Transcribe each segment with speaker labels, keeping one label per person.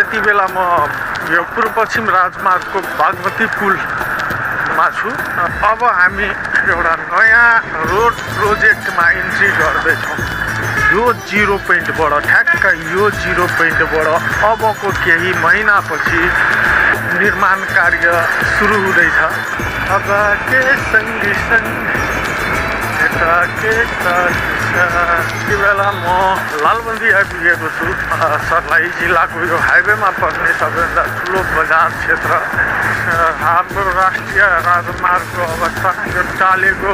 Speaker 1: त्यति बेला म यो पूर्व पश्चिम राजमार्गको बागमती पुलमा छु। अब हामी एउटा नयाँ रोड प्रोजेक्टमा इन्ट्री गर्दैछौँ। यो 0 पोइन्टबाट ठ्याक्क यो 0 पोइन्टबाट अबको केही महिनापछि निर्माण कार्य सुरु हुँदैछ। अब के सँगसँगै यति बेला म लालबन्दी आइपुगेको छु। सर्लाही जिल्लाको यो हाइवेमा पर्ने सबैभन्दा ठुलो बजार क्षेत्र। हाम्रो राष्ट्रिय राजमार्गको अवस्था यो टालेको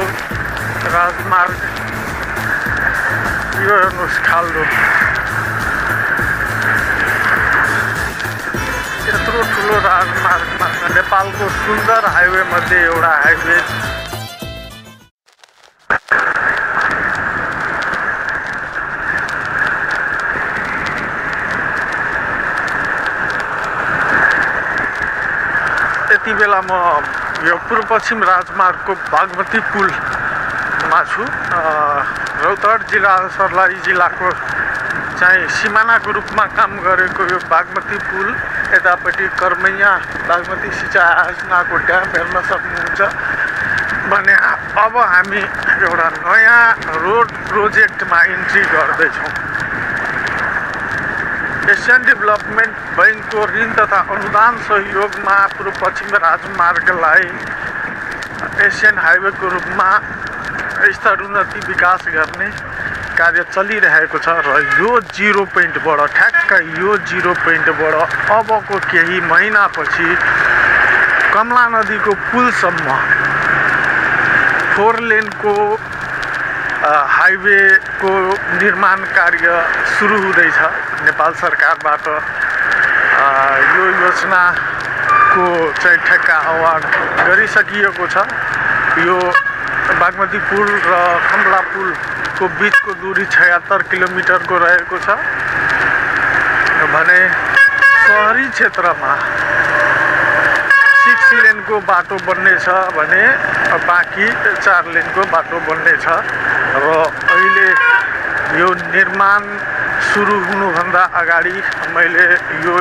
Speaker 1: राजमार्ग यो हेर्नुहोस् खाल्डो। यत्रो ठुलो राजमार्गमा नेपालको सुन्दर हाइवे मध्ये एउटा हाइवे। यति बेला म यो पूर्व पश्चिम राजमार्गको बागमती पुलमा छु। रौतहट जिल्ला सर्लाही जिल्लाको चाहिँ सिमानाको रूपमा काम गरेको यो बागमती पुल यतापट्टि कर्मैया बागमती सिँचाइ योजनाको ड्याम हेर्न सक्नुहुन्छ भने अब हामी एउटा नयाँ रोड प्रोजेक्टमा इन्ट्री गर्दैछौँ। एसियन डेभलपमेन्ट बैङ्कको ऋण तथा अनुदान सहयोगमा पूर्व पश्चिम राजमार्गलाई एसियन हाइवेको रूपमा स्तरोन्नति विकास गर्ने कार्य चलिरहेको छ र यो 0 पोइन्टबाट ठ्याक्क यो 0 पोइन्टबाट अबको केही महिनापछि कमला नदीको पुलसम्म 4 लेनको हाइवेको निर्माण कार्य सुरु हुँदैछ। नेपाल सरकारबाट यो योजनाको चाहिँ ठेक्का अवार्ड गरिसकिएको छ। यो बागमती पुल र कमला पुलको बिचको दूरी 76 किलोमिटरको रहेको छ भने सहरी क्षेत्रमा 6 लेनको बाटो बन्नेछ भने बाँकी 4 लेनको बाटो बन्नेछ र अहिले यो निर्माण सुरु हुनुभन्दा अगाडि मैले यो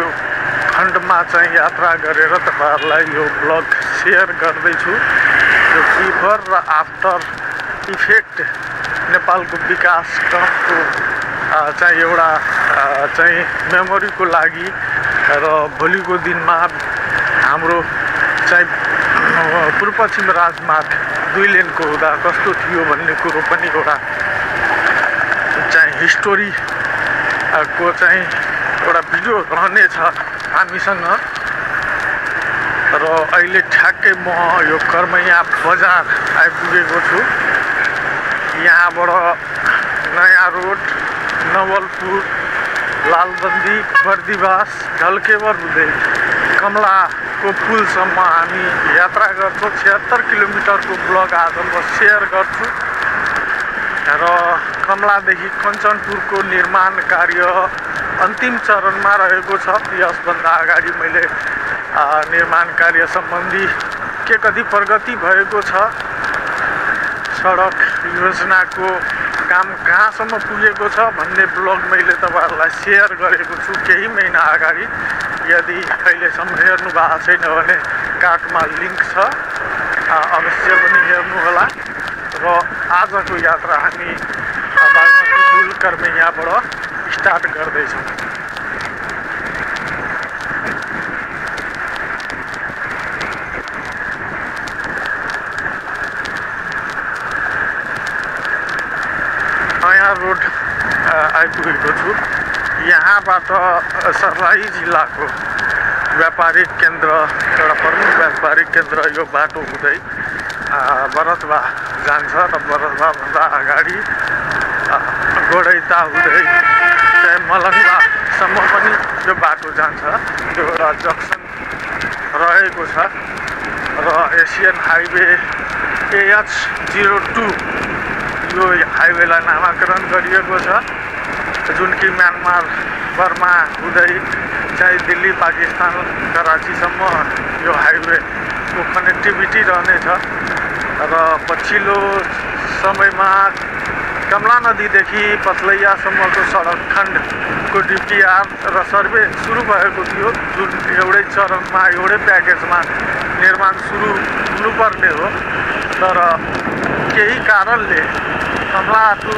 Speaker 1: खण्डमा चाहिँ यात्रा गरेर तपाईहरुलाई यो ब्लग सेयर गर्दैछु। यो बिफोर र आफ्टर इफेक्ट नेपालको विकास क्रमको चाहिँ एउटा चाहिँ मेमोरीको लागि र भोलिको दिनमा हाम्रो चाहिँ पूर्व पश्चिम राजमार्ग 2 लेनको हुँदा कस्तो थियो भन्ने कुरो पनि एउटा चाहिँ हिस्टोरी को चाहिँ एउटा भिडियो रहनेछ हामीसँग। र अहिले ठ्याक्कै म यो कर्मैया बजार आइपुगेको छु। यहाँबाट नयाँ रोड नवलपुर लालबन्दी बर्दिवास ढल्केवर हुँदै कमलाको पुलसम्म हामी यात्रा गर्छौँ। 76 किलोमिटरको ब्लग आज म सेयर गर्छु र कमलादेखि कञ्चनपुरको निर्माण कार्य अन्तिम चरणमा रहेको छ। यसभन्दा अगाडि मैले निर्माण कार्य सम्बन्धी के कति प्रगति भएको छ, सडक योजनाको काम कहाँसम्म पुगेको छ भन्ने ब्लग मैले तपाईहरुलाई सेयर गरेको छु केही महिना अगाडि। यदि अहिलेसम्म हेर्नु भएको छैन भने कार्डमा लिङ्क छ, अवश्य पनि हेर्नुहोला। र आजको यात्रा हामी बागमती पुल कर्मैयाबाट स्टार्ट गर्दैछौँ। नयाँ रोड आइपुगेको छु। यहाँबाट सर्लाही जिल्लाको व्यापारिक केन्द्र एउटा प्रमुख व्यापारिक केन्द्र यो बाटो हुँदै बरतवा जान्छ र बरतवाभन्दा अगाडि गोडैता हुँदै चाहिँ मलङ्गासम्म पनि यो बाटो जान्छ। त्यो एउटा जक्सन रहेको छ र एसियन हाइवे AH-02 यो हाइवेलाई नामाकरण गरिएको छ, जुन कि म्यानमार बर्मा हुँदै चाहिँ दिल्ली पाकिस्तान कराचीसम्म यो हाइवेको कनेक्टिभिटी रहनेछ। र पछिल्लो समयमा कमला नदीदेखि पथलैयासम्मको सडक खण्डको डिपिआर र सर्वे सुरु भएको थियो, जुन एउटै चरणमा एउटै प्याकेजमा निर्माण सुरु हुनुपर्ने हो। तर केही कारणले कमला टु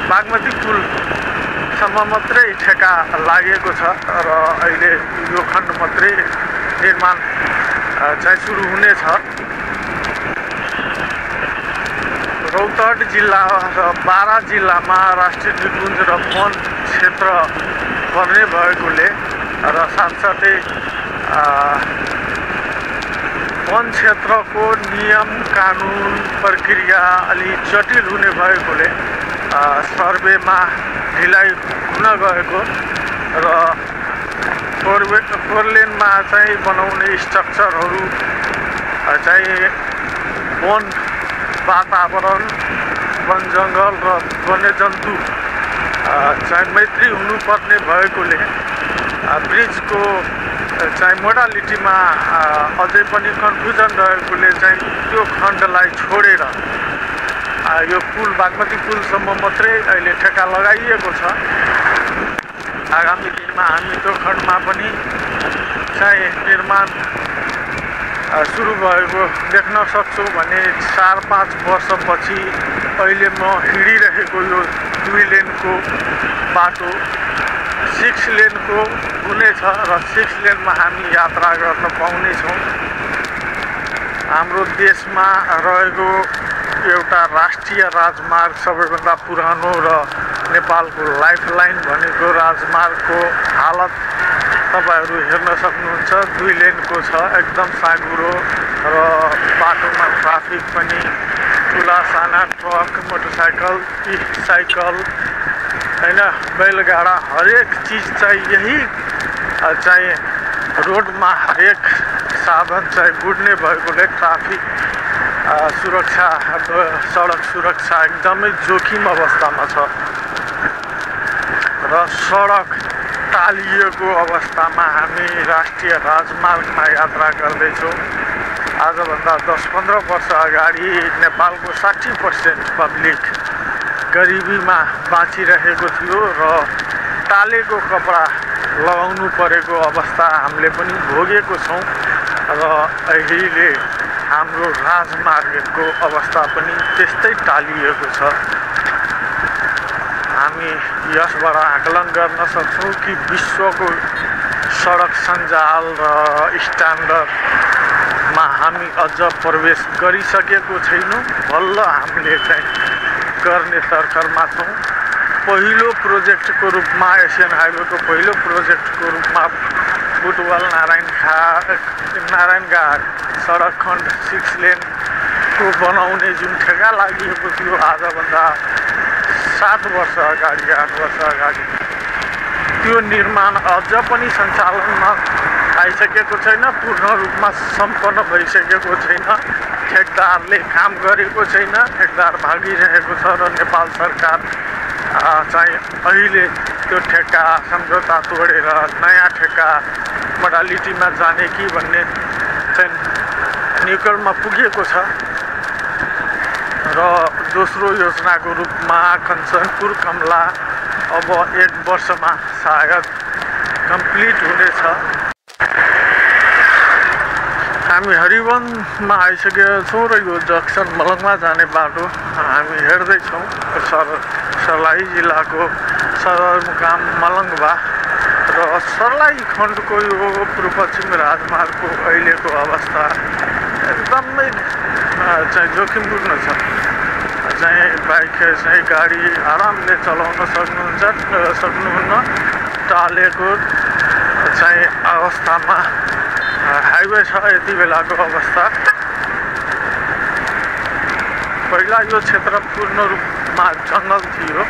Speaker 1: बागमती पुलसम्म मात्रै ठेका लागेको छ र अहिले यो खण्ड मात्रै निर्माण चाहिँ सुरु हुनेछ। रौतहट जिल्ला र बारा जिल्लामा राष्ट्रिय निकुञ्ज र वन क्षेत्र पर्ने भएकोले र साथसाथै वन क्षेत्रको नियम कानुन प्रक्रिया अलि जटिल हुने भएकोले सर्वेमा ढिलाइ हुन गएको र फोर लेनमा चाहिँ बनाउने स्ट्रक्चरहरू चाहिँ वन वातावरण, वन जङ्गल र वन्यजन्तु चाहिँ मैत्री हुनुपर्ने भएकोले ब्रिजको चाहिँ मोडालिटीमा अझै पनि कन्फ्युजन रहेकोले चाहिँ त्यो खण्डलाई छोडेर यो पुल बागमती पुलसम्म मात्रै अहिले ठेका लगाइएको छ। आगामी दिनमा हामी त्यो खण्डमा पनि चाहिँ निर्माण सुरु भएको देख्न सक्छौँ भने 4-5 वर्षपछि अहिले म हिँडिरहेको यो 2 लेनको बाटो 6 लेनको हुनेछ र 6 लेनमा हामी यात्रा गर्न पाउनेछौँ। हाम्रो देशमा रहेको एउटा राष्ट्रिय राजमार्ग सबैभन्दा पुरानो र नेपालको लाइफलाइन भनेको राजमार्गको हालत तपाईहरु हेर्न सक्नुहुन्छ। 2 लेनको छ, एकदम साँघुरो र बाटोमा ट्राफिक पनि ठुला साना ट्रक, मोटरसाइकल, साइकल हैन, बैलगाडा हरेक चीज चाहिँ यही चाहिँ रोडमा हरेक साधन चाहिँ गुड्ने भएकोले ट्राफिक सुरक्षा, सडक सुरक्षा एकदमै जोखिम अवस्थामा छ र सडक टालिएको अवस्थामा हामी राष्ट्रिय राजमार्गमा यात्रा गर्दैछौँ। आजभन्दा 10-15 वर्ष अगाडि नेपालको 60% पब्लिक गरिबीमा बाँचिरहेको थियो र टालेको कपडा लगाउनु परेको अवस्था हामीले पनि भोगेको छौँ र अहिले हाम्रो राजमार्गको अवस्था पनि त्यस्तै टालिएको छ। हामी यसबाट आकलन गर्न सक्छौँ कि विश्वको सडक सञ्जाल र स्ट्यान्डर्डमा हामी अझ प्रवेश गरिसकेको छैनौँ। बल्ल हामीले चाहिँ गर्ने तर्खरमा छौँ। पहिलो प्रोजेक्टको रूपमा एसियन हाइवेको पहिलो प्रोजेक्टको रूपमा बुटवल नारायणघाट सडक खण्ड 6 लेनको बनाउने जुन ठेका लागिएको थियो आजभन्दा 7 वर्ष अगाडि 8 वर्ष अगाडि, त्यो निर्माण अझ पनि सञ्चालनमा आइसकेको छैन, पूर्ण रूपमा सम्पन्न भइसकेको छैन। ठेकदारले काम गरेको छैन, ठेकदार भागिरहेको छ र नेपाल सरकार चाहिँ अहिले त्यो ठेक्का सम्झौता तोडेर नयाँ ठेक्का मोडालिटीमा जाने कि भन्ने चाहिँ निकटमा पुगेको छ र दोस्रो योजनाको रूपमा कञ्चनपुर कमला अब 1 वर्षमा सायद कम्प्लिट हुनेछ। हामी हरिवनमा आइसकेका छौँ र यो जक्सन मलङमा जाने बाटो हामी हेर्दैछौँ। सर्लाही जिल्लाको सदरमुकाम मलङवा र सर्लाही खण्डको यो पूर्व पश्चिम राजमार्गको अहिलेको अवस्था एकदमै चाहिँ जोखिमपूर्ण छ। चाहिँ बाइक चाहिँ गाडी आरामले चलाउन सक्नुहुन्न, टालेको चाहिँ अवस्थामा हाइवे छ यति बेलाको अवस्था। पहिला यो क्षेत्र पूर्ण रूपमा जङ्गल थियो,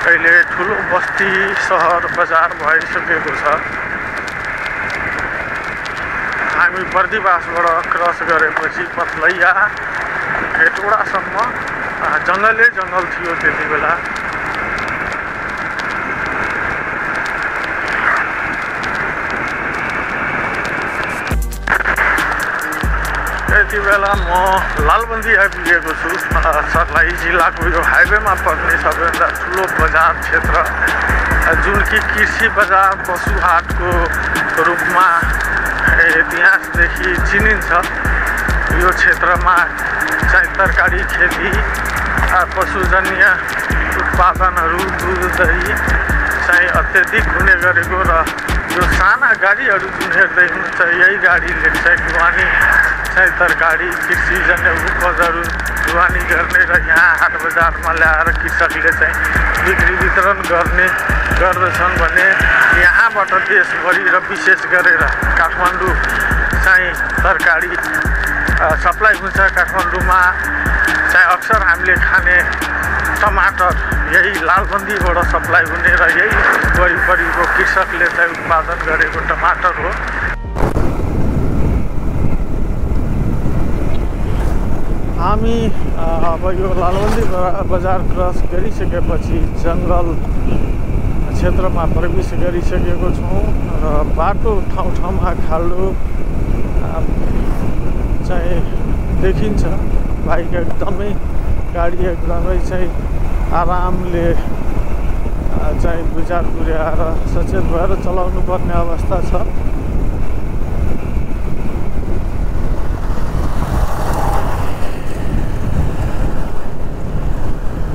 Speaker 1: अहिले ठुलो बस्ती सहर बजार भइसकेको छ। हामी बर्दिवासबाट क्रस गरेपछि पथलैया हेटौडासम्म जङ्गलै जङ्गल थियो त्यति बेला। यति बेला म लालबन्दी आइपुगेको छु। सर्लाही जिल्लाको यो हाइवेमा पर्ने सबैभन्दा ठुलो बजार क्षेत्र जुन कि कृषि बजार पशुहाटको रूपमा इतिहासदेखि चिनिन्छ। यो क्षेत्रमा चाहिँ तरकारी खेती, पशुजन्य उत्पादनहरू, दुध दही चाहिँ अत्यधिक हुने गरेको र यो साना गाडीहरू जुन हेर्दै हुनुहुन्छ यही गाडीले चाहिँ ढुवानी चाहिँ तरकारी कृषिजन्य उपजहरू ढुवानी गर्ने र यहाँ हाट बजारमा ल्याएर कृषकले चाहिँ बिक्री वितरण गर्दछन् भने यहाँबाट देशभरि र विशेष गरेर काठमाडौँ चाहिँ तरकारी सप्लाई हुन्छ। काठमाडौँमा चाहिँ अक्सर हामीले खाने टमाटर यही लालबन्दीबाट सप्लाई हुने र यही वरिपरिको कृषकले चाहिँ उत्पादन गरेको टमाटर हो। हामी अब यो लालबन्दी बजार क्रस गरिसकेपछि जङ्गल क्षेत्रमा प्रवेश गरिसकेको छौँ र बाटो ठाउँ ठाउँमा खाल्डो चाहिँ देखिन्छ। बाइक एकदमै गाडी एकदमै चाहिँ आरामले चाहिँ विचार पुर्याएर सचेत भएर चलाउनु पर्ने अवस्था छ।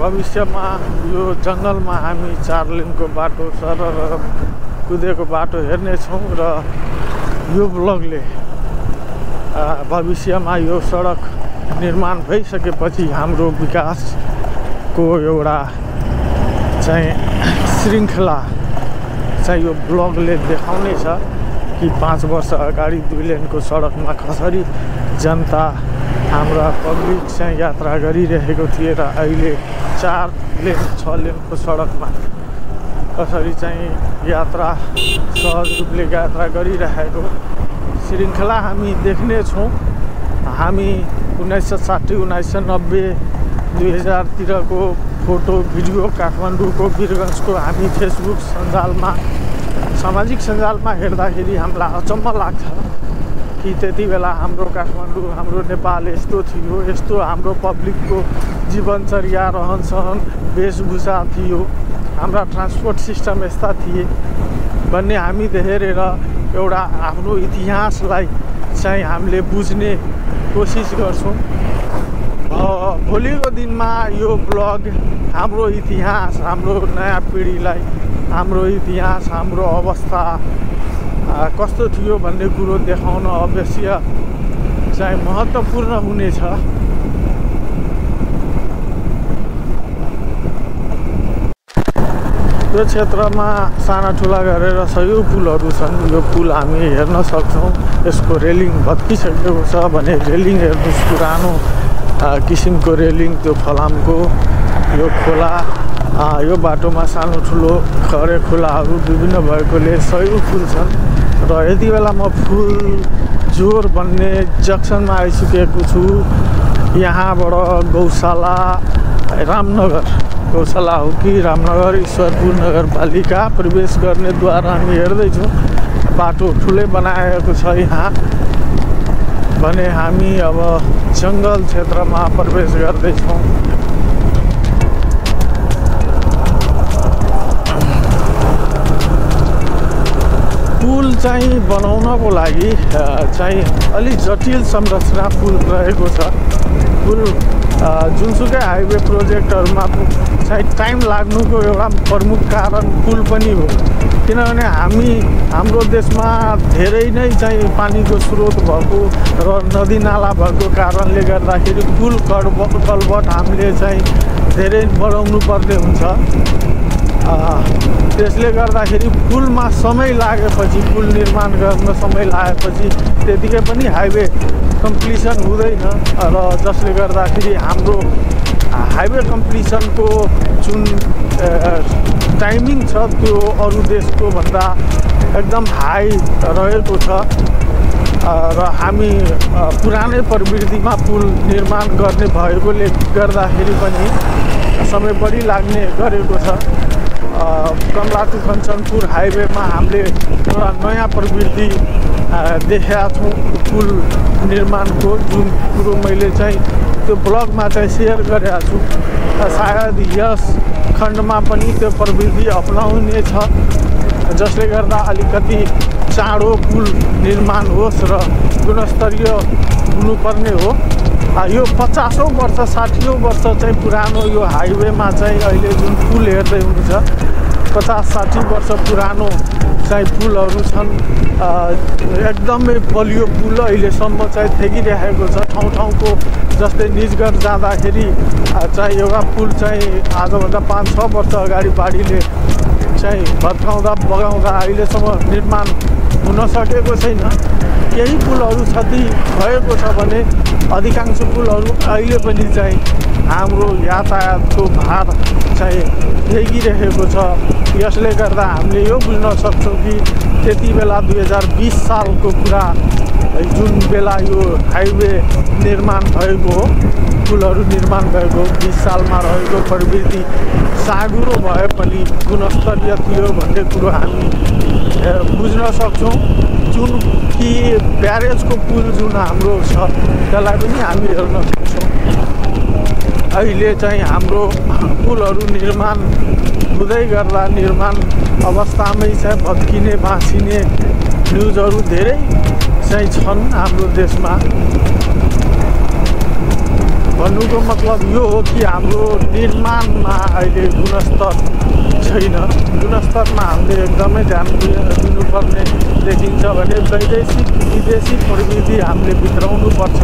Speaker 1: भविष्यमा यो जङ्गलमा हामी 4 लेनको बाटो सरर कुदेको बाटो हेर्नेछौँ र यो ब्लगले भविष्यमा यो सडक निर्माण भइसकेपछि हाम्रो विकासको एउटा चाहिँ श्रृङ्खला चाहिँ यो ब्लगले देखाउनेछ कि 5 वर्ष अगाडि 2 लेनको सडकमा कसरी जनता हाम्रा पब्लिक चाहिँ यात्रा गरिरहेको थिए र अहिले 4 लेन 6 लेनको सडकमा कसरी चाहिँ यात्रा सहज रूपले यात्रा गरिरहेको श्रृङ्खला हामी देख्नेछौँ। हामी 1960, 1990, 2000 तिरको फोटो भिडियो काठमाडौँको वीरगन्जको हामी फेसबुक सञ्जालमा सामाजिक सञ्जालमा हेर्दाखेरि हामीलाई अचम्म लाग्छ कि त्यति बेला हाम्रो काठमाडौँ हाम्रो नेपाल यस्तो थियो, यस्तो हाम्रो पब्लिकको जीवनचर्या रहनसहन वेशभूषा थियो, हाम्रा ट्रान्सपोर्ट सिस्टम यस्ता थिए भन्ने हामी हेरेर एउटा आफ्नो इतिहासलाई चाहिँ हामीले बुझ्ने कोसिस गर्छौँ। भोलिको दिनमा यो ब्लग हाम्रो इतिहास, हाम्रो नयाँ पिँढीलाई हाम्रो इतिहास, हाम्रो अवस्था कस्तो थियो भन्ने कुरो देखाउन अवश्य चाहिँ महत्त्वपूर्ण हुनेछ। यो क्षेत्रमा साना ठुला गरेर सयौं पुलहरू छन्। यो पुल हामी हेर्न सक्छौँ। यसको रेलिङ भत्किसकेको छ भने रेलिङ हेर्नुहोस्, पुरानो किसिमको रेलिङ, त्यो फलामको यो खोला, यो बाटोमा सानो ठुलो खरे खोलाहरू विभिन्न भएकोले सयौं पुल छन्। र यति बेला म फुल जोर भन्ने जक्सनमा आइसकेको छु। यहाँबाट गौशाला रामनगर गौशाला हो कि रामनगर ईश्वरपुर नगरपालिका प्रवेश गर्ने द्वार हामी हेर्दैछौँ। बाटो ठुलै बनाएको छ यहाँ भने हामी अब जङ्गल क्षेत्रमा प्रवेश गर्दैछौँ। पुल चाहिँ बनाउनको लागि चाहिँ अलि जटिल संरचना पुल रहेको छ। पुल जुनसुकै हाइवे प्रोजेक्टहरूमा चाहिँ टाइम लाग्नुको एउटा प्रमुख कारण पुल पनि हो। किनभने हाम्रो देशमा धेरै नै चाहिँ पानीको स्रोत भएको र नदी नाला भएको कारणले गर्दाखेरि पुल कलबट हामीले चाहिँ धेरै बढाउनु पर्ने हुन्छ। त्यसले गर्दाखेरि पुलमा समय लागेपछि, पुल निर्माण गर्न समय लागेपछि त्यतिकै पनि हाइवे कम्प्लिसन हुँदैन र जसले गर्दाखेरि हाम्रो हाइवे कम्प्लिसनको जुन टाइमिङ छ त्यो अरू देशको भन्दा एकदम हाई रहेको छ र हामी पुरानै प्रवृत्तिमा पुल निर्माण गर्ने भएकोले गर्दाखेरि पनि समय बढी लाग्ने गरेको छ। कमला टु कञ्चनपुर हाइवेमा हामीले एउटा नयाँ प्रवृत्ति देखेका छौँ पुल निर्माणको जुन कुरो मैले चाहिँ त्यो ब्लगमा चाहिँ सेयर गरेका छु। सायद यस खण्डमा पनि त्यो प्रविधि अपनाउने छ जसले गर्दा अलिकति चाँडो पुल निर्माण होस् र गुणस्तरीय हुनुपर्ने हो। यो 50औं वर्ष 60औं वर्ष चाहिँ पुरानो यो हाइवेमा चाहिँ अहिले जुन पुल हेर्दै हुनुहुन्छ 50-60 वर्ष पुरानो चाहिँ पुलहरू छन्। एकदमै बलियो पुल अहिलेसम्म चाहिँ थेगिरहेको छ। ठाउँ ठाउँको जस्तै निजगढ जाँदाखेरि चाहिँ एउटा पुल चाहिँ आजभन्दा 5-6 वर्ष अगाडि बाढीले चाहिँ भत्काउँदा बगाउँदा अहिलेसम्म निर्माण हुन सकेको छैन। केही पुलहरू क्षति भएको छ भने अधिकांश पुलहरू अहिले पनि चाहिँ हाम्रो यातायातको भार चाहिँ थेगिरहेको छ। यसले गर्दा हामीले यो बुझ्न सक्छौँ कि त्यति बेला 2020 सालको कुरा जुन बेला यो हाइवे निर्माण भएको हो, पुलहरू निर्माण भएको 20 सालमा रहेको प्रविधि साँघुरो भए पनि गुणस्तरीय थियो भन्ने कुरो हामी बुझ्न सक्छौँ। जुन कि ब्यारेजको पुल जुन हाम्रो छ त्यसलाई पनि हामी हेर्न सक्छौँ। अहिले चाहिँ हाम्रो पुलहरू निर्माण हुँदै गर्दा निर्माण अवस्थामै चाहिँ भत्किने भाँचिने न्युजहरू धेरै चाहिँ छन् हाम्रो देशमा। भन्नुको मतलब यो हो कि हाम्रो निर्माणमा अहिले गुणस्तर छैन। गुणस्तरमा हामीले एकदमै ध्यान दिनुपर्ने देखिन्छ भने वैदेशिक विदेशी प्रविधि हामीले भित्राउनु पर्छ।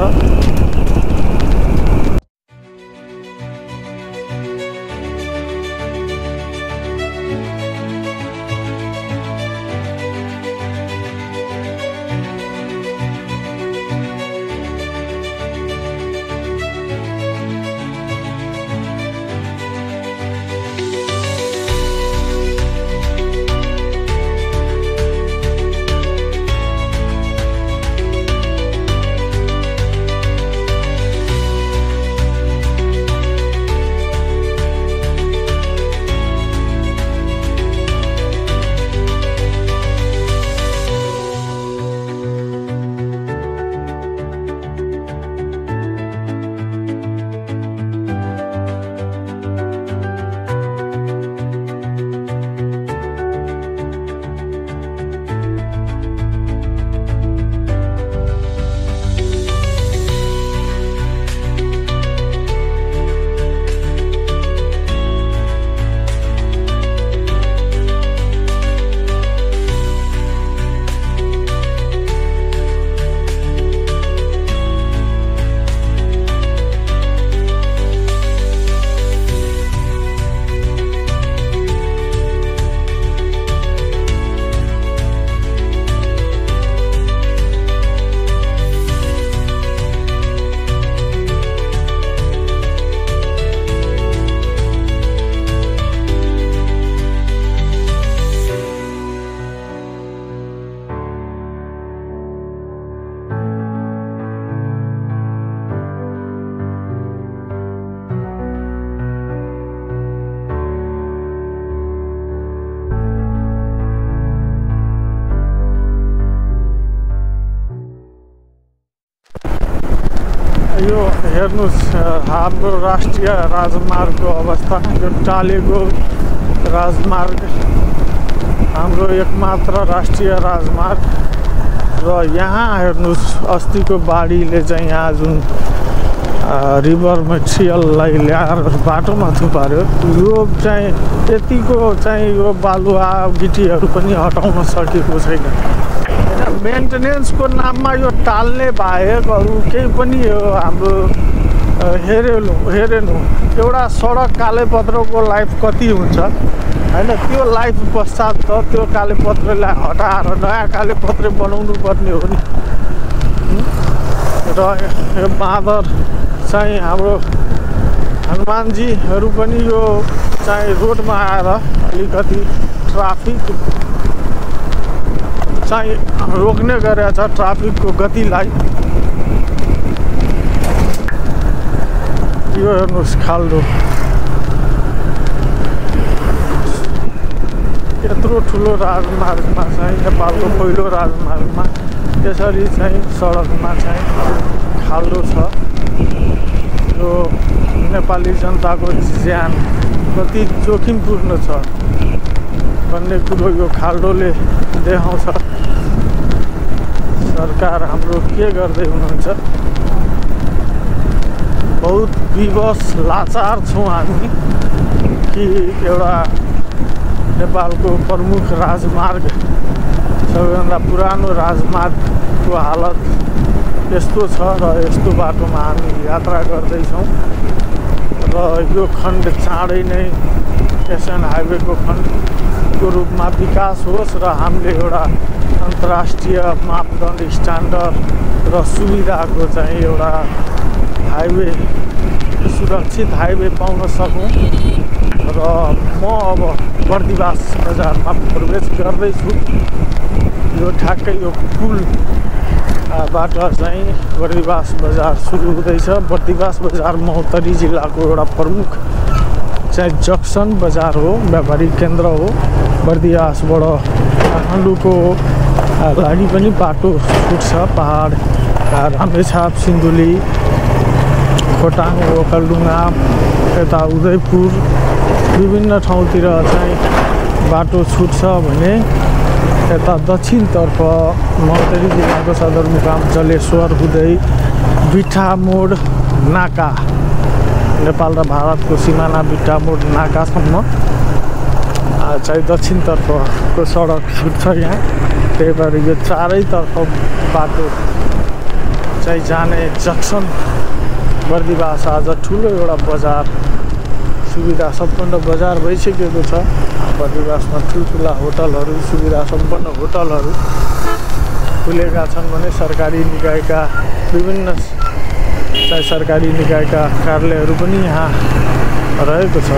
Speaker 1: यो हेर्नुस् हाम्रो राष्ट्रिय राजमार्गको अवस्था। यो टालेको राजमार्ग हाम्रो एकमात्र राष्ट्रिय राजमार्ग र यहाँ हेर्नुस् अस्तिको बाढीले चाहिँ यहाँ जुन रिभर मटेरियललाई ल्याएर बाटोमा थुपार्यो। यो चाहिँ यतिको चाहिँ यो बालुवा गिटीहरू पनि हटाउन सकेको छैन। मेन्टेनेन्सको नाममा यो टाल्ने बाहेक अरू केही पनि यो हाम्रो हेरेनु एउटा सडक कालेपत्रको लाइफ कति हुन्छ हैन। त्यो लाइफ पश्चात त त्यो कालेपत्रलाई हटाएर नयाँ कालेपत्र बनाउनु पर्ने हो नि। र यो बाँदर चाहिँ हाम्रो हनुमानजीहरू पनि यो चाहिँ रोडमा आएर अलिकति ट्राफिक चाहिँ रोक्ने गरेको छ, ट्राफिकको गतिलाई। यो हेर्नुहोस् खाल्डो यत्रो ठुलो राजमार्गमा चाहिँ नेपालको पहिलो राजमार्गमा यसरी चाहिँ सडकमा चाहिँ खाल्डो छ। यो नेपाली जनताको ज्यान कति जोखिमपूर्ण छ भन्ने कुरो यो खाल्डोले देखाउँछ। सरकार हाम्रो के गर्दै हुनुहुन्छ? बहुत विवश लाचार छौँ हामी कि एउटा नेपालको प्रमुख राजमार्ग, सबैभन्दा पुरानो राजमार्गको हालत यस्तो छ र यस्तो बाटोमा हामी यात्रा गर्दैछौँ र यो खण्ड चाँडै नै एसियन हाइवेको खण्डको रूपमा विकास होस् र हामीले एउटा अन्तर्राष्ट्रिय मापदण्ड स्ट्यान्डर्ड र सुविधाको चाहिँ एउटा हाइवे, सुरक्षित हाइवे पाउन सकौँ। र म अब बर्दिवास बजारमा प्रवेश गर्दैछु। यो ठ्याक्कै यो पुलबाट चाहिँ बर्दिवास बजार सुरु हुँदैछ। बर्दिवास बजार महोत्तरी जिल्लाको एउटा प्रमुख चाहिँ जक्सन बजार हो, व्यापारिक केन्द्र हो। बर्दिवासबाट काठमाडौँको लागि पनि बाटो छुट्छ। पहाड रामेछाप, सिन्धुली, खोटाङ, ओखलढुङ्गा, यता उदयपुर विभिन्न ठाउँतिर चाहिँ बाटो छुट्छ भने यता दक्षिणतर्फ महोत्तरी जिल्लाको सदरमुकाम जलेश्वर हुँदै बिठा मोड नाका, नेपाल र भारतको सिमाना बिठा मोड नाकासम्म चाहिँ दक्षिणतर्फको सडक छुट्छ यहाँ। त्यही भएर यो चारैतर्फ बाटो चाहिँ जाने जक्सन बर्दिवास आज ठुलो एउटा बजार, सुविधा सम्पन्न बजार भइसकेको छ। बर्दिवासमा ठुल्ठुला होटलहरू, सुविधा सम्पन्न होटलहरू खुलेका छन् भने सरकारी निकायका विभिन्न चाहिँ सरकारी निकायका कार्यालयहरू पनि यहाँ रहेको छ।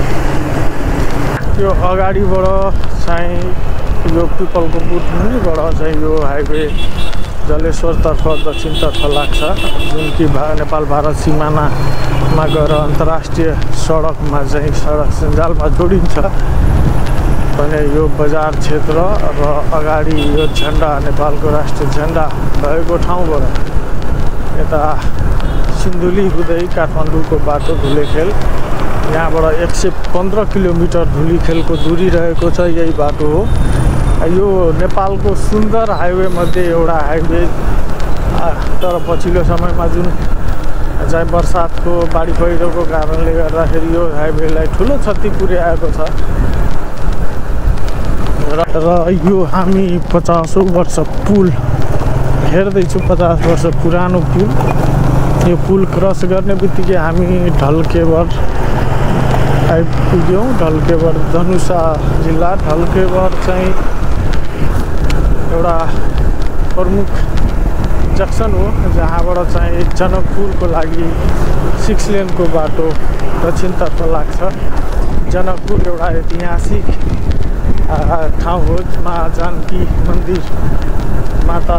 Speaker 1: यो अगाडिबाट चाहिँ यो पिपलको बुट मुनिबाट चाहिँ यो हाइवे जलेश्वरतर्फ दक्षिणतर्फ लाग्छ, जुन कि नेपाल भारत सिमानामा गएर अन्तर्राष्ट्रिय सडकमा चाहिँ सडक सञ्जालमा जोडिन्छ भने यो बजार क्षेत्र र अगाडि यो झन्डा, नेपालको राष्ट्रिय झन्डा भएको ठाउँबाट यता सिन्धुली हुँदै काठमाडौँको बाटो धुलेखेल, यहाँबाट 115 किलोमिटर धुलीखेलको दूरी रहेको छ। यही बाटो हो। यो नेपालको सुन्दर हाइवे मध्ये एउटा हाइवे, तर पछिल्लो समयमा जुन चाहिँ बर्सातको बाढी पहिरोको कारणले गर्दाखेरि यो हाइवेलाई ठुलो क्षति पुर्याएको छ। र यो हामी 50औं वर्ष पुल हेर्दैछु, 50 वर्ष पुरानो पुल। यो पुल क्रस गर्ने बित्तिकै हामी ढल्केवर आइपुग्यौँ। ढल्केवर धनुषा जिल्ला, ढल्केवर चाहिँ एउटा प्रमुख जक्सन हो जहाँबाट चाहिँ जनकपुरको लागि 6 लेनको बाटो दक्षिणतर्फ लाग्छ। जनकपुर एउटा ऐतिहासिक ठाउँ हो। माँ जानकी मन्दिर, माता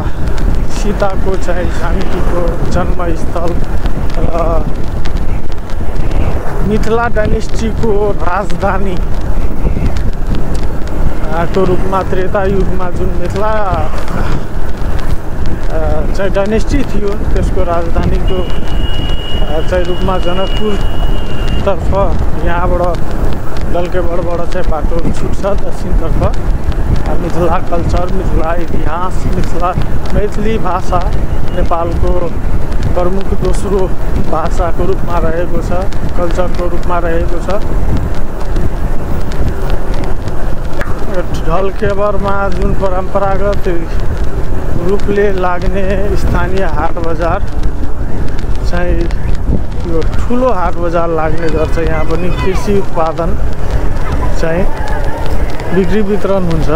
Speaker 1: सीताको चाहिँ जानकीको जन्मस्थल र मिथिला डाइनेस्टीको राजधानी को रूपमा त्रेता युगमा जुन मिथिला चाहिँ डाइनेस्टी थियो त्यसको राजधानीको चाहिँ रूपमा जनकपुरतर्फ यहाँबाट ढल्केवरबाट चाहिँ बाटो छुट्छ दक्षिणतर्फ। मिथिला कल्चर, मिथिला इतिहास, मैथिली भाषा नेपालको प्रमुख दोस्रो भाषाको रूपमा रहेको छ, कल्चरको रूपमा रहेको छ। ढल्केवरमा जुन परम्परागत रूपले लाग्ने स्थानीय हाट बजार चाहिँ यो ठुलो हाट बजार लाग्ने गर्छ। यहाँ पनि कृषि उत्पादन चाहिँ बिक्री वितरण हुन्छ।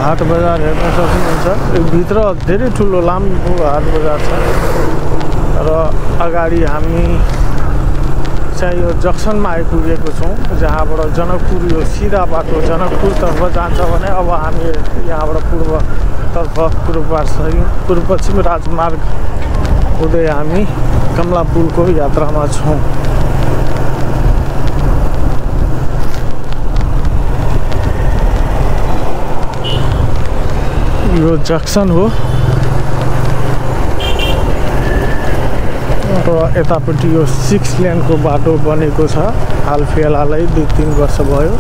Speaker 1: हाट बजार हेर्न सक्नुहुन्छ। यो भित्र धेरै ठुलो लामो हाट बजार छ र अगाडि हामी चाहिँ यो जक्सनमा आइपुगेको छौँ, जहाँबाट जनकपुर यो सिधा बाटो जनकपुरतर्फ जान्छ भने अब हामी यहाँबाट पूर्व पश्चिम राजमार्ग हुँदै हामी कमला पुलको यात्रामा छौँ। यो जक्सन हो र यतापट्टि यो 6 लेनको बाटो बनेको छ। हाल फिलहालै 2-3 वर्ष भयो।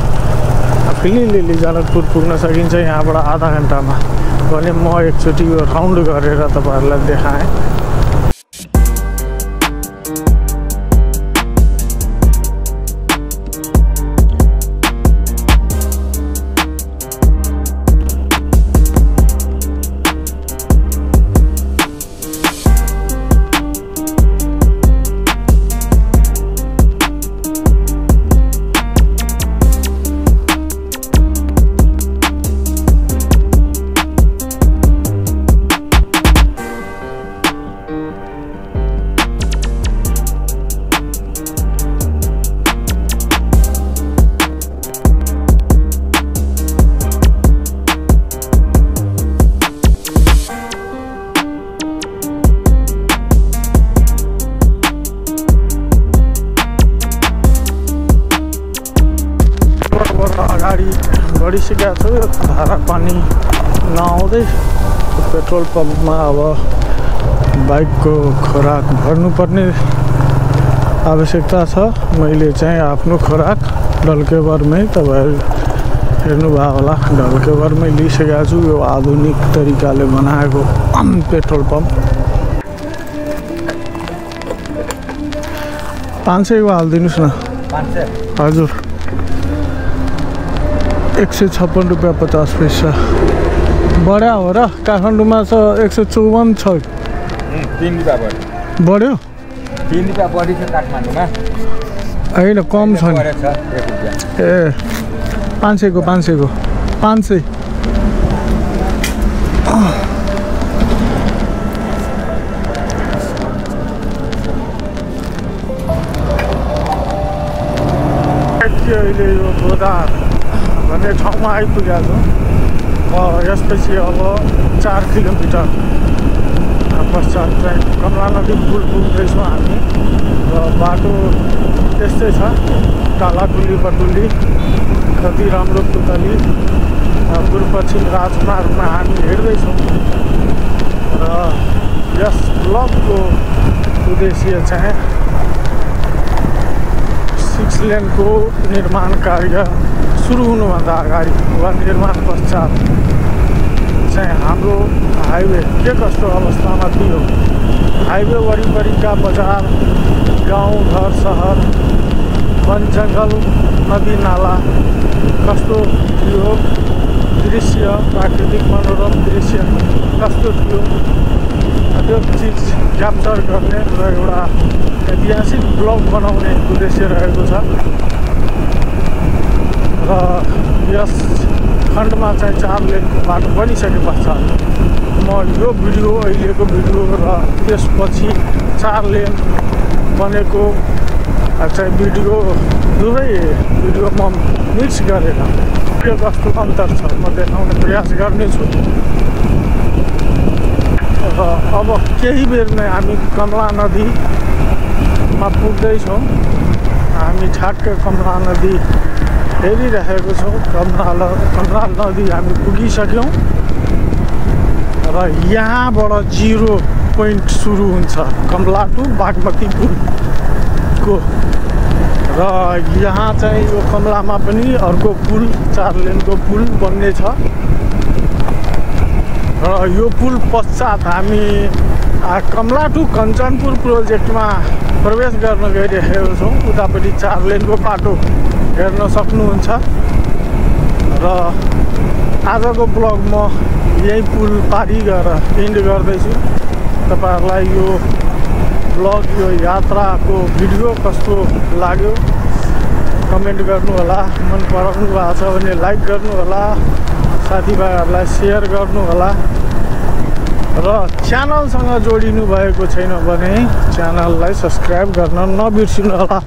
Speaker 1: फिलिलिली जनकपुर पुग्न सकिन्छ यहाँबाट आधा घन्टामा भने म एकचोटि यो राउन्ड गरेर तपाईहरुलाई देखाएँ। बढिसकेको छु। धारा पानी नआउँदै पेट्रोल पम्पमा अब बाइकको खोराक भर्नुपर्ने आवश्यकता छ। मैले चाहिँ आफ्नो खोराक ढल्केभरमै तपाईहरु हेर्नुभयो होला, ढल्केभरमै लिइसकेको छु। यो आधुनिक तरिकाले बनाएको पेट्रोल पम्प। 500 को हालिदिनुस् न। 500 हजुर। 156 रुपैयाँ 50 पैसा बढ्या हो र। काठमाडौँमा छ 154 छ।
Speaker 2: 3 रुपैयाँ
Speaker 1: बढ्यो।
Speaker 2: 3 रुपैयाँ बढी छ काठमाडौँमा।
Speaker 1: हैन कम छ नि। ए 500 को 500 को 500 अहिले यो गोदार भन्ने ठाउँमा आइपुगेको छु। यसपछि अब 4 किलोमिटर पश्चात चाहिँ कमला नदी पुल पुग्दैछौँ हामी। र बाटो त्यस्तै छ, टालाटुली बटुली कति राम्रो पुतली पूर्व पश्चिम राजमार्गमा हामी हिँड्दैछौँ। र यस ब्लकको उद्देश्य चाहिँ 6 लेनको निर्माण कार्य सुरु हुनुभन्दा अगाडि वा निर्माण पश्चात चाहिँ हाम्रो हाइवे के कस्तो अवस्थामा थियो, हाइवे वरिपरिका बजार गाउँ घर सहर वन जङ्गल नदी नाला कस्तो थियो, दृश्य प्राकृतिक मनोरम दृश्य कस्तो थियो, त्यो चिज क्याप्चर गर्ने र एउटा ऐतिहासिक ब्लग बनाउने उद्देश्य रहेको छ। र यस खण्डमा चाहिँ 4 लेनको बाटो बनिसके पश्चात म यो भिडियो अहिलेको भिडियो र त्यसपछि 4 लेन बनेको चाहिँ भिडियो दुवै भिडियो म मिक्स गरेर के कस्तो अन्तर छ म देखाउने प्रयास गर्नेछु। र अब केही बेर नै हामी कमला नदीमा पुग्दैछौँ। हामी ठ्याक्कै कमला नदी हेरिरहेको छौँ। कमला नदी हामी पुगिसक्यौँ र यहाँबाट 0 पोइन्ट सुरु हुन्छ कमला टु बागमती पुलको। र यहाँ चाहिँ यो कमलामा पनि अर्को पुल 4 लेनको पुल बन्ने छ। र यो पुल पश्चात हामी कमला टु कञ्चनपुर प्रोजेक्टमा प्रवेश गर्न गइरहेको छौँ। उतापट्टि 4 लेनको बाटो हेर्न सक्नुहुन्छ। र आजको ब्लग म यही पुल पारी गरेर एन्ड गर्दैछु। तपाईहरुलाई यो ब्लग यो यात्राको भिडियो कस्तो लाग्यो कमेन्ट गर्नु होला। मन पराउनु भएको छ भने लाइक गर्नु होला, साथीभाइहरुलाई शेयर गर्नु होला। र च्यानलसँग जोडिनु भएको छैन भने च्यानललाई सब्स्क्राइब गर्न नबिर्सिनु होला।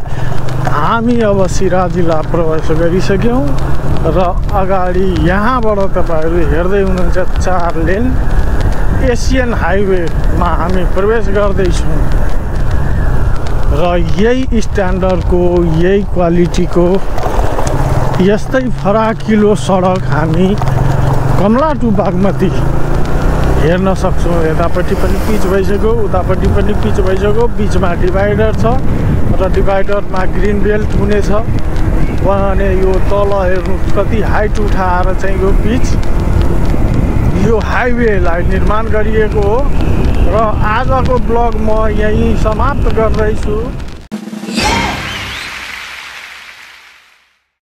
Speaker 1: हामी अब सिराहा जिल्ला प्रवेश गरिसक्यौँ र अगाडि यहाँबाट तपाईँहरू हेर्दै हुनुहुन्छ 4 लेन एसियन हाइवेमा हामी प्रवेश गर्दैछौँ र यही स्ट्यान्डर्डको यही क्वालिटीको यस्तै फराकिलो सडक हामी कमला टु बागमती हेर्न सक्छौँ। यतापट्टि पनि पिच भइसक्यो, उतापट्टि पनि पिच भइसक्यो, बिचमा डिभाइडर छ र डिभाइडरमा ग्रिन बेल्ट हुनेछ। भने यो तल हेर्नु कति हाइट उठाएर चाहिँ यो पिच यो हाइवेलाई निर्माण गरिएको हो र आजको ब्लग म यहीँ समाप्त गर्दैछु।